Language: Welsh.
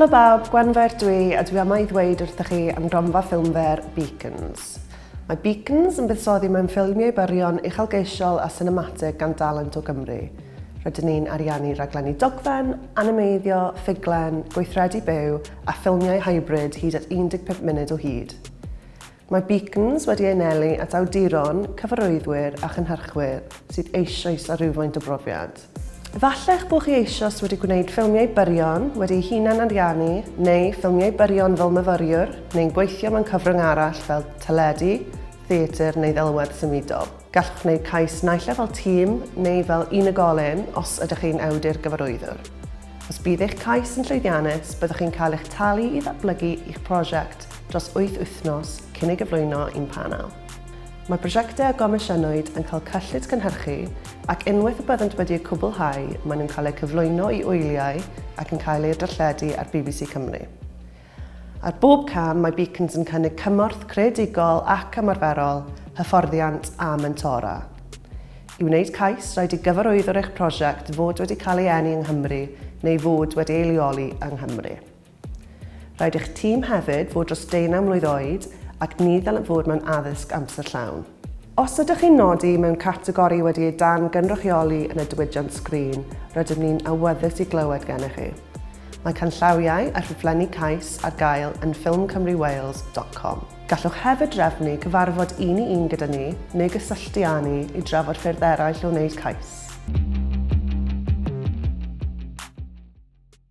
Helo bawb, Gwenfair dwi a dwi yma i ddweud wrthych chi am gronfa ffilm fer Beacons. Mae Beacons yn buddsoddi mewn ffilmiau byrion uchelgeisiol a sinematig gan dalent o Gymru. Rydyn ni'n ariannu rhaglenni dogfen, animeiddio, ffuglen, gweithredu byw a ffilmiau hybrid hyd at 15 munud o hyd. Mae Beacons wedi ei anelu at awduron, cyfarwyddwyr a chynhyrchwyr sydd eisoes â rhywfaint o brofiad. Efallai eich bod chi eisoes wedi gwneud ffilmiau byrion wedi'u hunan-ariannu neu ffilmiau byrion fel myfyriwr neu'n gweithio mewn cyfrwng arall fel teledu, theatr neu ddelwedd symudol. Gallwch wneud cais naill ai fel tîm neu fel unigolyn os ydych chi'n awdur-gyfarwyddwr. Os bydd eich cais yn llwyddiannus, byddwch chi'n cael eich talu i ddatblygu eich prosiect dros wyth wythnos cyn ei gyflwyno i'n panel. Mae prosiectau a gomisiynwyd yn cael cyllid cynhyrchu ac unwaith y byddant wedi eu cwblhau maen nhw'n cael eu cyflwyno i wyliau ac yn cael eu darlledu ar bbc Cymru. Ar bob cam, mae Beacons yn cynnig cymorth creadigol ac ymarferol, hyfforddiant a mentora. I wneud cais, rhaid i gyfarwyddwr eich prosiect fod wedi cael ei eni yng Nghymru neu fod wedi ei leoli yng Nghymru. Rhaid i'ch tîm hefyd fod dros deunaw mlwydd oed ac ni ddylent fod mewn addysg amser llawn. Os ydych chi'n nodi mewn categori wedi ei dan gynrychioli yn y diwydiant sgrin, rydym ni'n awyddus i glywed gennych chi. Mae canllawiau a rhiflenni cais ar gael yn filmcymruwales dot com. Gallwch hefyd drefnu cyfarfod un i un gyda ni neu gysylltu â ni i drafod ffyrdd eraill o wneud cais.